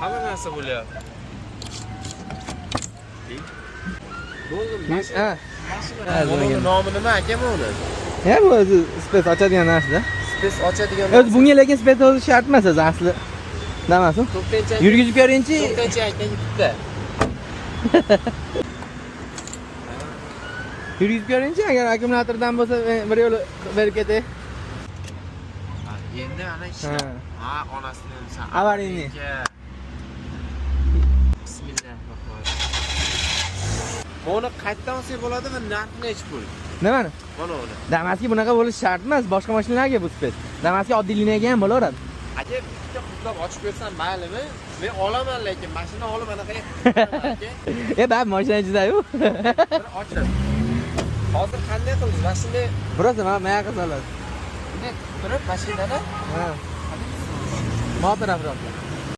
Hamma narsa bo'lyapti. Bo'ldi. Ha. Buni nomi nima aka buni? Ya, bu o'zi спец ochadigan narsa. Спец ochadigan. O'zi bunga lekin спец o'zi shart emas o'zi asli. Nimasi? To'rtinchi. Yurgizib ko'ringchi. To'rtinchi aytgan bitta. Yurgizib ko'ringchi, agar akkumulyatordan bo'lsa bir yo'l berib ketay. Endi ana ishlab. Ha, onasini sen. Аварийный. Bismillahirrohmanirrohim. Buni qayerdan olsak bo'ladi va narxi nechi pul? Nimani? Mana uni. Damasga bunaqa bo'lishi shart emas, boshqa mashinalarga bu спец. Damasga oddiy liniyaga ham bo'laveradi. Aka, bitta qulflab ochib ko'rsam maylimi? Men olaman, lekin mashina olib anaqa aka. E, ba, mashina ichida-yu. Bir ochib. Hozir qanday qilamiz? Mashina Просто mana bu yoqqa soladi. bunday turib mashinani Ha. Motor atrofida.